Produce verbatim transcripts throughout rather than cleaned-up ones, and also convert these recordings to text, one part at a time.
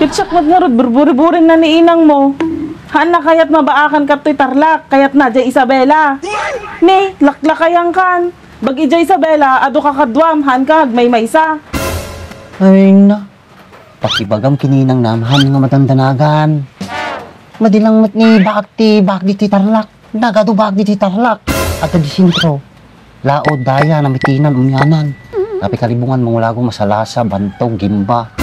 Ket siak met ngarud, burburi-buring na ni inang mo. Haan na kayat mabaakan kadtoy Tarlac, kayat na jay Isabela. Ne, laklakayan kan. Bag-i jay Isabela, adu ka kaduam, haan ka agmaymaysa. Ay na, pakibagam ken ni inang nam, haan nga madandanagan. Madi lang met ni baak ti baak ditoy Tarlac. Nagadu baak ditoy Tarlac. Adda di sentro. Laod, Daya, Namitinan, Umianan. Tapay Kalibungan, Mangulago, Masalasa, Bantog, Gimba.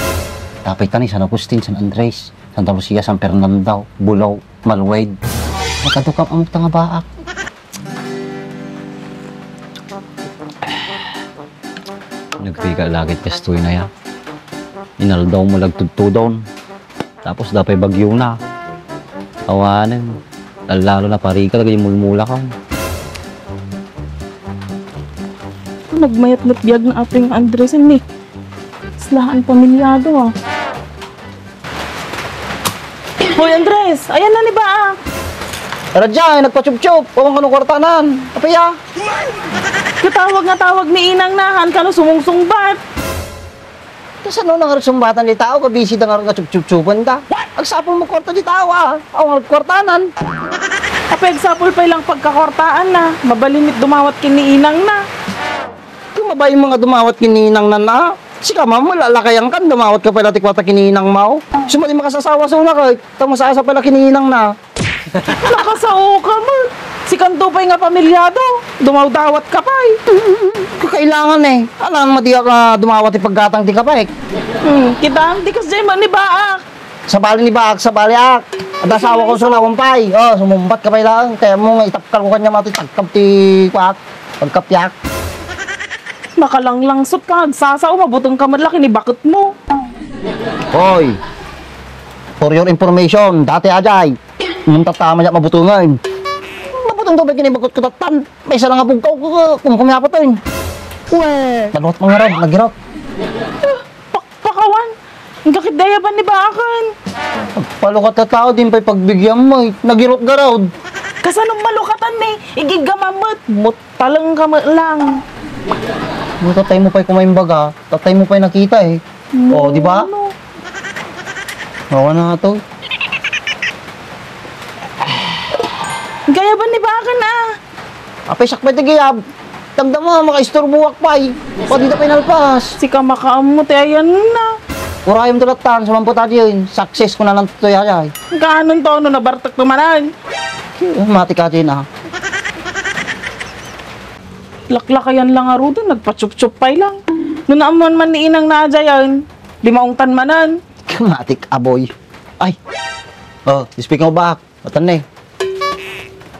Tapay ta ni San Agustin, San Andres, Santa Lucia, San Fernando, Bulao, Maluwaid. Nagadu ka amok ta nga baak. Nagrigat la ket kastoy na ya. Inaldaw mo lagtudtudon. Tapos dapay bagyo na. Awanen. Lalo na parigat, agay mulmula ka. Nagmayat met biag na aping Andres ni. Slaan pamilyado, ah. Hoy, Andres! Ayan na ni Baak! Tara diay, nagpachupchup! Awan kano kwartanan! Apay a? Katawag nga tawag ni inang na, haan kano sumungsungbat! Kasano na nga sumbatan ti tao, kabisi da nga nga chupchupchupan da? Agsapul mo kwarta ti tao, ah! Awan kwartanan! Apay agsapul pay lang pagkakwartaan na, mabalin met dumawat ken ni inang na! Kumabay mo nga dumawat ken ni inang nan, ah. Sika, mama, lalakayan kan, dumawat ka pay la ti kwarta ken ni inang mo. Sumali makasasawa suna kay, ta masasa pay la ken ni inang na. Nakasao ka met. Sikanto pay nga pamilyado, dumawdawat ka pay. Kakailangan eh. Alam mo, di ka dumawat ti paggatang ti kapay. Hmm, kita, di kas jay man ni Baak. Sabali ni Baak, sabali ak. Adda asawa ko, sulawan pay. Oh, sumumbat ka pay laeng. Kaya mo nga itapkal ko kanya mati, tagkab ti kuak. Pagkapiak. Nakalanglangsot ka, agsasao, mabuteng ka met la ken ni baket mo. Hoy! For your information, dati ajay. Ngem tattama diak mabutengen. Mabuteng to pay ken ni baket ko tattan. Maysa lang nga bugkaw ko, kumkumiapot, eh. Uwe! Nalukat mangarab, nagirot. Pak-, pakawan. Ang kakit dayaban ni Baakan. Palukat ka tao, din pa'y pagbigyan mo, eh. Nagirot garod. Kasano malukatan, eh? Igigamamet. Mut-, taleng ka met lang. Mo, tatay mo pa'y kumain baga. Tatay mo pa'y nakita, eh. Oh, di ba? Ano? Awan na nga to. Gayaban ni Baakan, ah. Apay, sakbay ti gayab. Damdama, makaisturbuak pay. Padi da pay nalpas. Sika makaammo ti ayan na. Urayam ti lattan, sumampo ta diyan. Success ko na lang tutoy ayay. Kanon to, no nabartek to manan? Mati ka diyan, ah. Laklakayan lang a rudin, nagpachupchup pay lang. No naammuan man ni inang na ajayan, di maungtan manan. Kamatik, aboy. Ay. Oh, speaking of baak, Matan ni.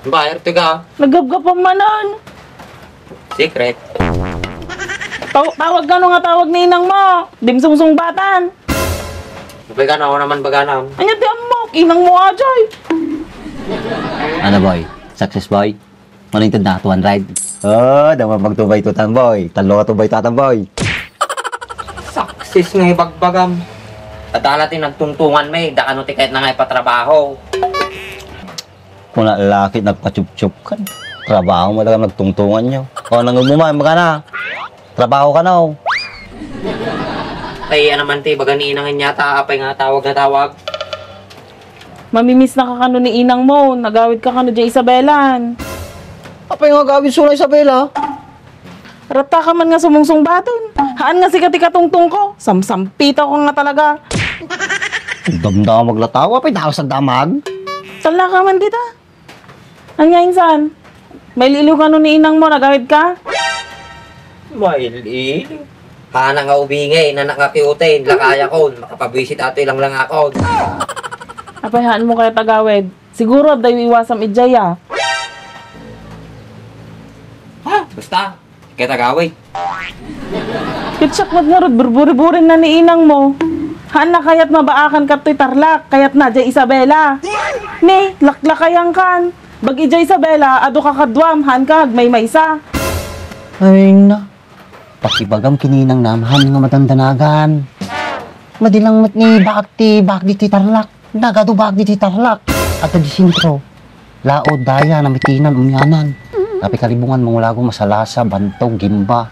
Bayar ti ka. Nagapgapam manan. Secret. Taw-, tawag kano nga tawag ni inang mo. Dim sungsungbatan. Sabay ka na, ako naman baganam. Anya ti ammok, inang mo ajay. Ano, boy? Success, boy? Ano yung tanda? Two hundred? Oh, daman pag two by two tan, boy. Talo ka two by two tan, boy. Success nga ibagbagam. Adala ti nagtungtungan mi, dakano ti kayat na nga ipatrabaho. Kuna laki nagpachupchup kan. Trabaho mo talaga nagtungtungan nyo. O, nang umuman, magana. Trabaho ka na, oh. Ay, ano man ti, baga ni inang yata, apay nga tawag nga tawag. Mamimiss na ka kano ni inang mo, nagawid ka kano di Isabelan. Apay nga agawid suna Isabela? Ratta ka man nga sumungsungbaton. Haan nga sika ti katungtong ko. Samsampitaw ka nga talaga. Damdamag la tao, apay daw sa damag. Tala ka man dita. Anya insan? Mail-iliw kano ni inang mo, nagawid ka? Mail-iliw? Hana nga ubingay, nanak nga kiutin, lakaya kon, makapabwisit ato ilang langakon. Apay haan mo kaya tagawid? Siguro, adda iwasam idiay, ah. Ha? Basta, kaya tagawid. Ket siak met ngarud, burburi-buring na ni inang mo. Haan na kayat mabaakan kadtoy Tarlac, kayat na diay Isabela. Ne, laklakayan kan. Bag-i diay Isabela, adu ka kaduam, haan ka agmaymaysa. Ay na. Pakibagam ken ni inang nam, haan nga madandanagan. Madi lang met ni baak ti baak ditoy Tarlac. Nagadu baak ditoy Tarlac. Adda di sentro. Laod, Daya, Namitinan, Umianan. Tapay Kalibungan, Mangulago, Masalasa, Bantog, Gimba.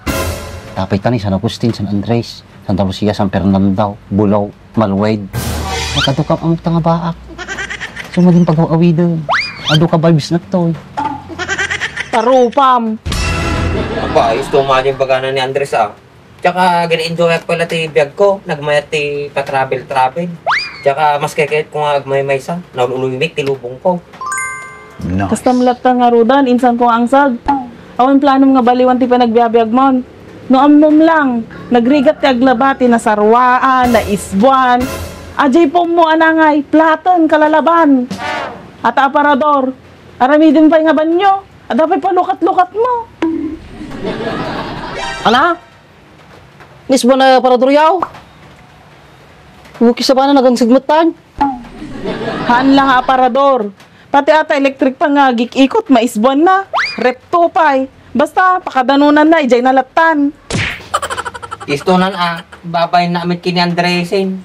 Tapay ta ni San Agustin, San Andres, Santa Lucia, San Fernando, Bulao, Maluwaid. Nagkadukap amok ta nga baak. So, maging pagaw-awiden. Adu ka vibes na toy. Tarupam. Apa, ayos to, mali yung bagana ni Andres, ah. Tsaka, gina-enjoy ko pala ti biag ko. Nagmayat ti pa-travel-travel. Tsaka, mas kekayat ko nga agmaymaysa. Naululumik ti lubong ko. Nice. Kasta met latta nga rudan, insan ko nga angsag. Awan planom nga baliwan ti panagbiabiag mon. No ammom lang, nagrigat ti aglaba ti nasarwaan, naisbuan. Ajay pommo a nangay, platen, kalalaban. Ata aparador, aramiden pay nga banyo. Adda pay palukat-lukat mo. Ala? Naisbuan a aparador yaw? Uki sabana nagangseg met tan. Haan la nga aparador. Pati ata electric pa nga agik-ikot, maisbuan na. Rep two pay. Basta, pakadanunan na, ijay na lattan. Istonan a, babaen na amit kini Andresen.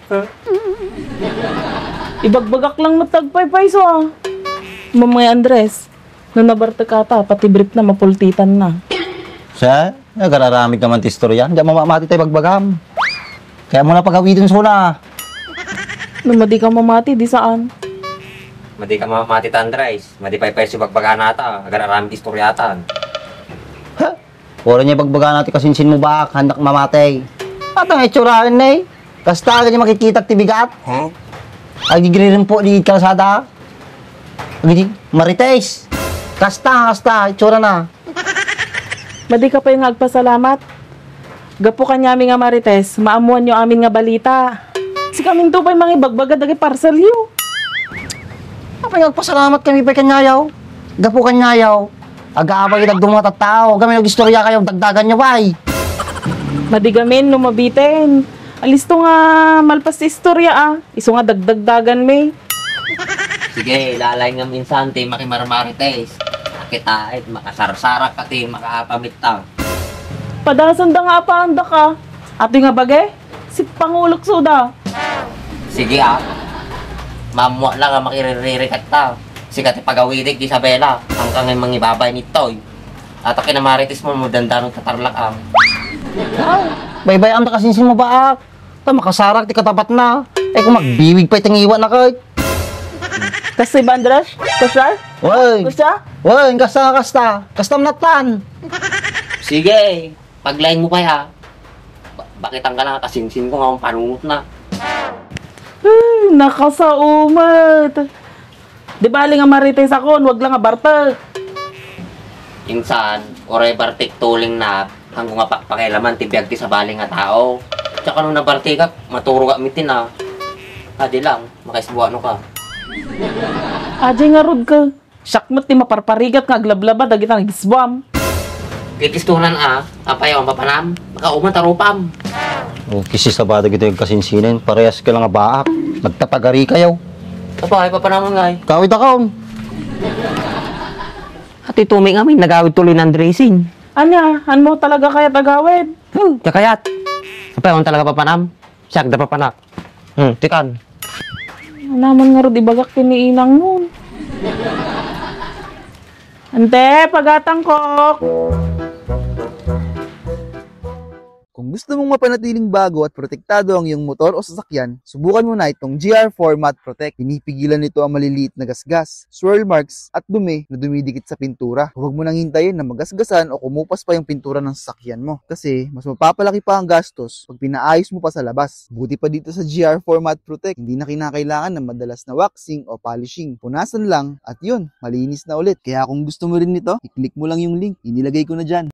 Ibagbagak lang met ti agpaypayso, ah. Mamay Andres, no nabartek ata, pati brief na, mapultitan na. Sa, nagararamid ka man ti istorya, di mamamati tay bagbagam. Kaya mo na pagawidon suna. No madi ka mamati, di saan? Madi ka mamati, Tandres. Madi pay pay si bagbagana ta, agararamid ti istoryatan. Ha? Wala niya bagbagana ti kasinsin mo bak, handak mamatay. At ang itsuraen na eh. Kasta ka niya makikitak ti bigat. Huh? Agigririn po di kalsada. Agigig, marites. Kasta, kasta, itsura na. Madi ka pay nga agpasalamat. Gapu kaniami nga Marites, maammoanyo amin nga balita. Sikaminto pay mangibagbaga dagiti parcelyo. Apay nga agpasalamat kami pay kaniayo. Gapu kaniayo. Agaabay dagduma nga tattao. Gamin agistorya kayo, dagdaganyo pay. Madi gamin no mabiten. Alisto nga malpas ti istorya, ah. Isu nga dagdagdaganmi. Sige, lalay nga minsan ti makimarmarites. Akitaet, makasarsarak ka ti makaapamitta. Padasan da nga apaanda ka. Atoy nga bage, si pangulok suda. Sige, ah. Mamua lang nga makiriririkat ta. Sika ti pagawidik, Isabela. Ang kangay mangibabay ni Toy. At akin na marites mo, mo dandano tatarlak, ah. Baybay, ang kasinsin mo ba, ah? Ta makasarak ti katapat na. Eh, kung magbiwig pay ti ngiwa na kay. Kasi ba, Andres? Kusya? Wen. Kusya? Wen, kasta nga kasta. Kasta manatan. Sige, paglaing mo pay, ha. Ba-, bakit ang ka na kasinsin ko nga akong panunot na? Ay, nakasaumat. Di bali nga marites akon, wag lang nga bartek. Insan, uray bartek tuling na, hanggo nga pakpakilaman ti biag ti sabali nga tao. Tsaka no nabartekak, maturogak mitin a. Adi lang, makaisbuano ka. Adi nga rod ka. Siak met ti maparparigat nga aglablaba dagita nga igisbuam. Ket istonan a, apay awan papanam? Makauman ta rupam. O, kisi sabada gitoy agkasinsinan, parehas ka lang a baak. Nagtapagari kayo. Apay, papanamon ngay? Kawit akon. Ati Tommy nga may nagawid tuloy ng dressing. Anya, han mo talaga kayat agawid? Hmm, kakayat. Apay, awan talaga papanam? Siak da papanak. Hmm, tikan. Naman nga rod ibagak ken ni inang mo. Ante, pagatang kok. Kung gusto mong mapanatiling bago at protektado ang iyong motor o sasakyan, subukan mo na itong G R Format Protect. Pinipigilan nito ang maliliit na gasgas, swirl marks, at dumi na dumidikit sa pintura. Huwag mo nang hintayin na magasgasan o kumupas pa yung pintura ng sasakyan mo. Kasi mas mapapalaki pa ang gastos pag pinaayos mo pa sa labas. Buti pa dito sa G R Format Protect, hindi na kinakailangan ng madalas na waxing o polishing. Punasan lang at yun, malinis na ulit. Kaya kung gusto mo rin nito, i-click mo lang yung link. Inilagay ko na dyan.